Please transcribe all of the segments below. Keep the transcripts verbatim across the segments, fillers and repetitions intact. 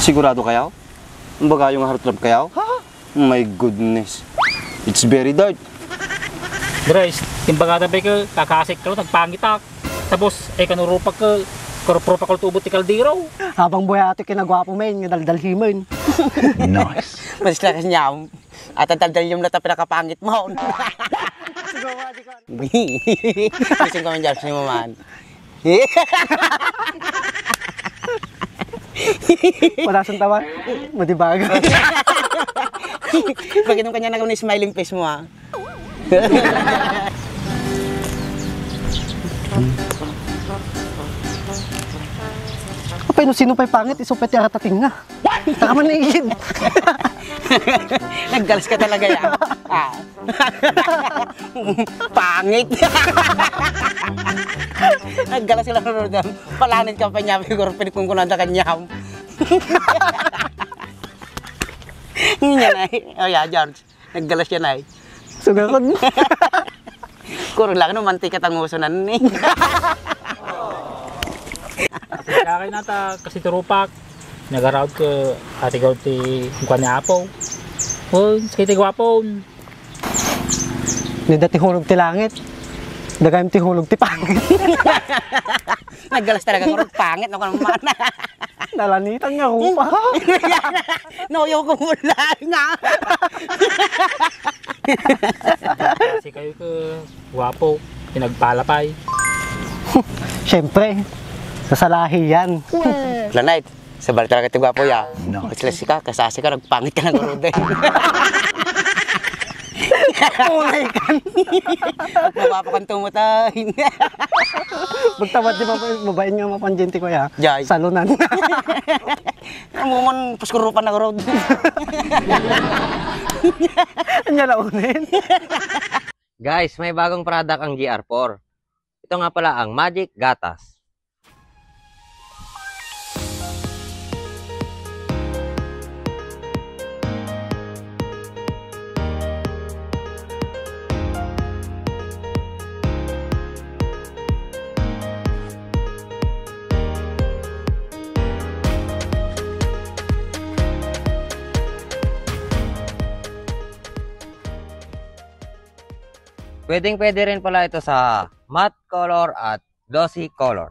Sigurado kayaw? Ang bagayo nga heart trap kayaw? Ha? My goodness. It's very dark. Grace, timbagada pa ka, kakasik ka, nagpangitak. Tapos, ay kanurupak ka, karupropak ka tubo ti kaldero. Habang buhay ato kinagwapo men, nga daldalhimen. Nice. Mas lakas niya. At ang daldal yung nata pinakapangit mo. Gusto ko man, George, ni mo man. Patasan tawa. Madibaga. Pag-inom kanya na ni smiling face mo, ha? Apay, no sino pa'y pangit, iso pa'y ti aratating nga. Tama na igid. Naggalas ka talaga, ya. Ah. Pangit. Naggalas ka lang, Rodam. Palanit ka pa niya, siguro pinagkungkunan ka niya. Ngayon ay, oh, ya, George. Naggalas yan ay. Sugakon. Kurang lang, no, mantika tangusunan ni. Kasi kaya kayo nata, kasi turupak. Nagaraod ko, ati ko ti, kuwan ni Apo. Oh, sakit ko, Apo. Ni dati hulog ti langit. Dagayam ti hulog ti pangit. Naggalas talaga, kurang pangit, no, kung ano man. Nalanitan nga rupa. No, yo, kumulan nga. Kasi kayo ko, guwapo, pinagpalapay. Siyempre, sa salahi yan. Lanay, sabal talaga ti guwapo ya. No. Kasi ka, kasasi ka, nagpangit ka ng uruday. Ulay kan. Mapapakantong mo tayo. Magtawad di ba, mabain nga mapanjente ko ya. Jay. Salunan. Ang mumon, paskurupan na road. Anya launin. Guys, may bagong product ang G R four. Ito nga pala ang Magic Gatas. Pwedeng-pwede rin pala ito sa matte color at glossy color.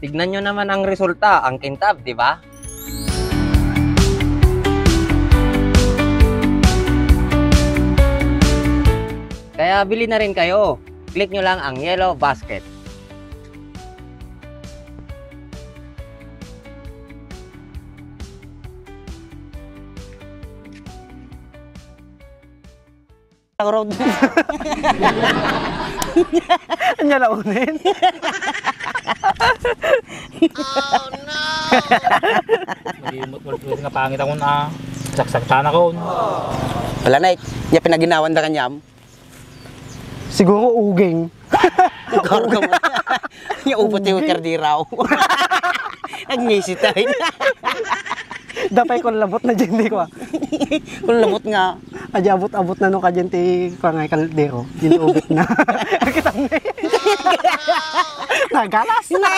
Tignan nyo naman ang resulta, ang kintab, di ba? Kaya bili na rin kayo. Click nyo lang ang yellow basket. Road. Anya launin. Magimot-mulot nga pangit ako na saksak tanakon. Wala na eh. Nya pinaginawan da kanyam. Siguro uging. Uging. Nya upot yung kardiraw. Nagngisi tayo. Dapay kung labot na dyan, di ko, ah. Kung labot nga. Adi abot-abot na no ka dyan ti pangay kaldero. Dyan ti ubit na. Kita mo eh. Nagalas na.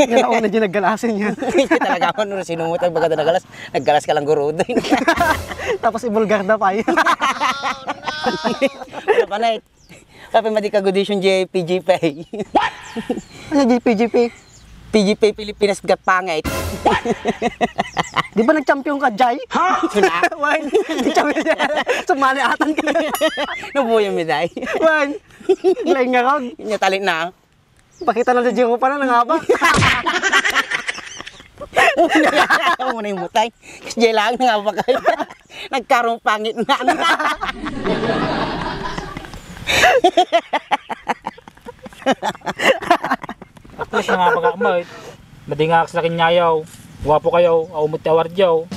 Yan ako na dyan naggalasin yan. Talaga ako, no, sinumutang baga na nagalas. Naggalas ka lang guro doon. Tapos ibulgar na pa yun. Ano pa na eh? Sabi, madi ka gudisyon, J P G P. Ano, J P G P? P G P Pilipinas Got Pangit. Di ba nag-champion ka, Jai? Ha? Sina? Wan. Nag-champion siya. Sumali atan ka. Nabuyo mi, Jai. Wan. Lain nga rog. Inya tali na. Pakita na di Jiro pa na, nangabak. Muna yung mutay. Kasi Jai lang, nangabak kayo. Nagkarong pangit na. At least, nga baga mo, eh. Madingak sa kinyayaw. Guwapo kayo, aumot ti award yaw.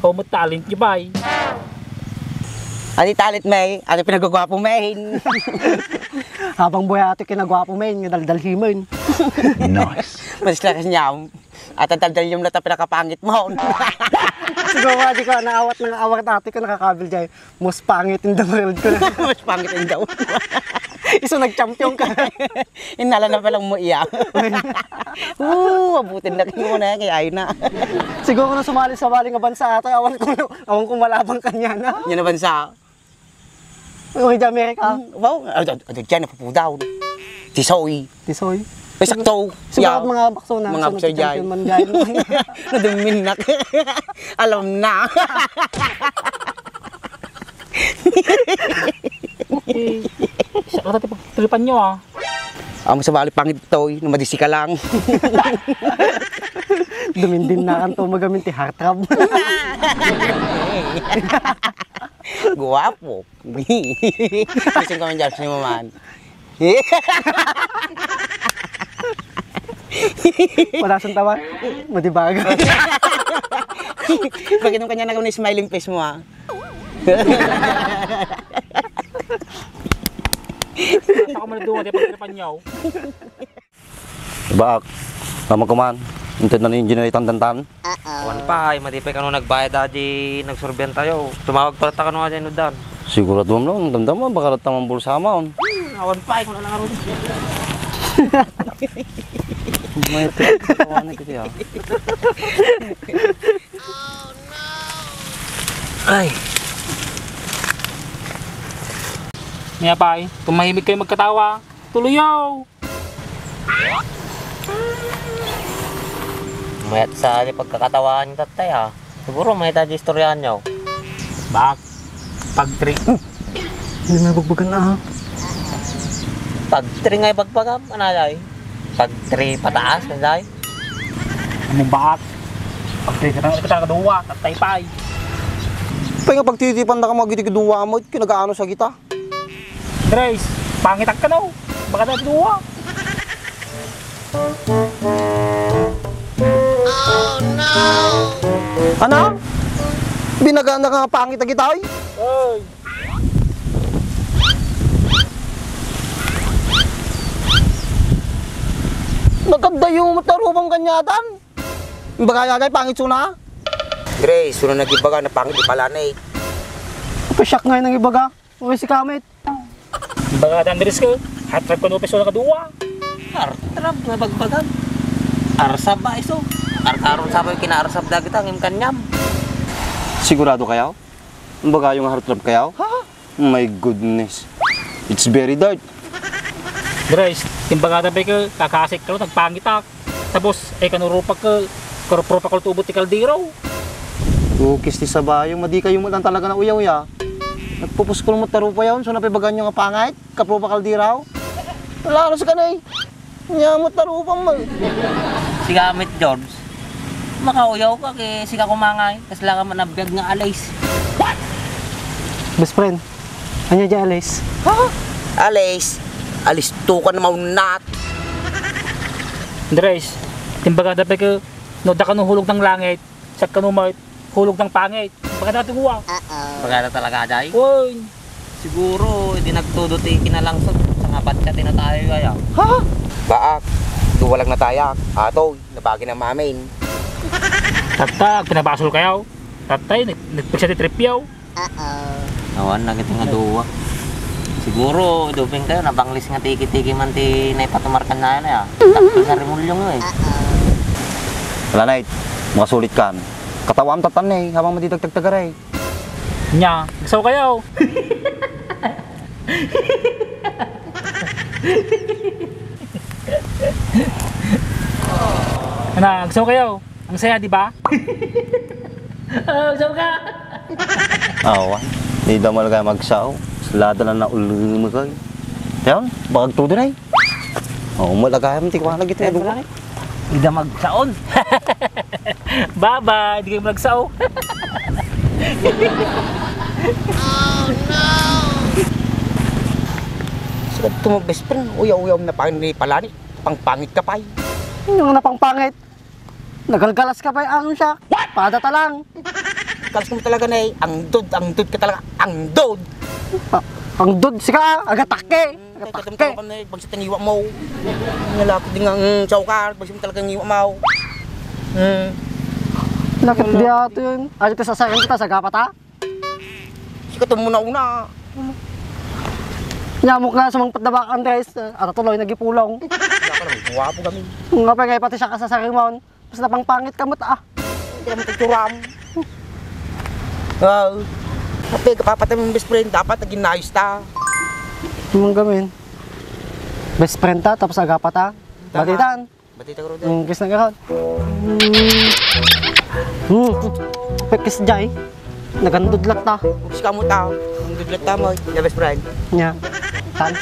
Aumot talent nyo, bay. Adi talent, may? Ano pinagagwapo, may? Habang buhay atoy kinagwapo men, nga daldalhimen. Nice. Mas lakas niya. At ang daldal yung nata pinakapangit mo. Siguro nga di ko naawat nga awat atoy ko nakakabil jay. Most pangit in the world ko na. Mas pangit in daw. Isu nag-champion ka. Inala na palang mo iya. Oo, abutin na kayo na, kaya ayun na. Siguro na sumali-sawali nga bansa atoy, awan ko, awan ko malabang kanya na. Yan na bansa. Uy, di Amerika. Hmm, wow, adu, adu, adu dyan, napupudaw. Tisoy. Tisoy. Ay, sakto. Siguro. Yaw. Mga bakso na. Mga bakso dyan. Champion man dyan. Nadumin na. Alam na. Okay. Sa kata pagtripan nyo, ah. Ang sabali pangit to, eh, numadisi ka lang. Dumindin na kanto magamin ti heartthrob. Guwapo. Gusto ko man dyan, sino man. Wala sang tawa. Madibaga. Bakit nung kanya nagawin smiling face mo, ah? Ako man doon, di pagkirapan niyo. Baak, naman kuman, inted na ni engineer itan dantan. Awan pay, madi pay kano nagbayad a di nagsurveyan tayo. Tumawag pa ta kano nga di inuddan. Sigurado mo lang, damdama, baka rata man bulsa maon. Hmm, awan pay, kung alang aron. May trip, kawan na kita, ah. Ay. Maya pay, tumahimik kayo magkatawa. Tuloyaw! Mayat sa di pagkakatawaan ni tatay, ah. Siguro may tayo istoryahan niyo. Bak, pag three. Hmm. Hindi na bagbagan na, ha? Pag three nga ibagbagan, ano, day? Pag three pataas, ano, day? Among baak. Pag three ka na, ka duwa, tatay pay. Pay nga pagtitipan na ka mga giti duwa mo, kinagaano sa gita? Grace, pangit ang kanaw. Baka na duwa. Ano? Binagana ka nga pangit a gitay? Oy. Nagkadayo mo tarubang kanyatan? Imbagana kay pangit suna? Grace, suna nagibaga na pangit di pala na eh. Pasyak nga nang ibaga. Uy, si Kamit. Imbagana Andres ka, heartthrob ka no peso na kaduwa. Heartthrob nga bagbagan. Arsab ba iso? Karkaron sabay kinaarsab dagita ngem kanyam. Sigurado kayaw? Imbagayo nga heartthrob kayaw? Ha? My goodness. It's very dark. Grace, imbagada pay ka, kakasik ka, nagpangitak. Tapos, ay kanurupak ka, karurupak ka tubot ti kaldero. Ukis ti sabayo, madi kayo mo lang talaga na uyaw ya. Nagpupuskol mo tarupa yaon, so napibagan nyo nga pangit, kapropa kaldero. Wala ka na sa kanay. Nya mo tarupam mo. Si Gamit George, makauyaw ka kay sika kumangay, kasla ka man a biag nga alis. Best friend, anya di alis? Ha? Alis? Alis to ka na maunat. Andres, timbaga dapat ka, no, da ka no hulog ng langit, sa kano may hulog ng pangit. Baka dati guwa. Baka na talaga, Jay? Uy! Siguro, di nagtudo ti kinalangsot. Sa nga batya, tinatayo, ay, ah. Ha? Baak, duwalag na tayak. Atoy, nabagi na mamin. Tatta, pinabasol kayo. Tattay, nag-, nagpagsa ti trip yaw. Awan na kita nga duwa. Siguro, duping kayo, nabanglis nga tiki-tiki man ti naipatumarkan na yan, eh, ah. Tapos na rimulyo nga, eh. Wala na, eh. Makasulit kan. Katawaan tatan, eh, habang madidagtagtagaray. Nya, agsaw kayo. Ana, agsaw kayo. Ang saya, di ba? Oh, agsaw ka. Awa, di daw malaga magsaw. Salada na naulumagay. Yan, bakag tudo na eh. Oh, malagay mo, tikwa na gito. Ida magsaon. Bye-bye, di kayo magsao. Sukat to mo, best friend, uyaw-uyaw na pangit ni palani. Pangpangit ka pa eh. Yung napangpangit, nagalgalas ka pa eh, ang siya. Pada ta lang. Kalas mo talaga na eh, ang dod, ang dod ka talaga, ang dod. Ah, ang dod, sika, agatake. Ay, katamtaw ka na, eh, bagsa tangiwa mo. Nalapit din ang, mm, saukar, bagsa mo talagang iwa mo. Hmm. Lakit di ato yun. Ay, ito sasakin kita, sagapa ta? Sika to muna una. Nyamok na, sumangpat na ba, Andres? Ata tuloy, nagipulong. Wala ka naman, guwapo kami. Nga pa nga, pati siya kasasakin mo. Basta pangpangit ka mo, ah. Hindi ka matagturam. Wow. Kapag kapapatay mong best friend, dapat naging nice ta. Anong gamin? Best friend ta, tapos agapa ta. Tama. Balitan. Batita ko rin. Ang kiss na gahon. Hmm. Pekis jay. Nagandudlat ta. Kiss ka mo ta. Ang dudlat ta mo. The best friend. Nya. Tan.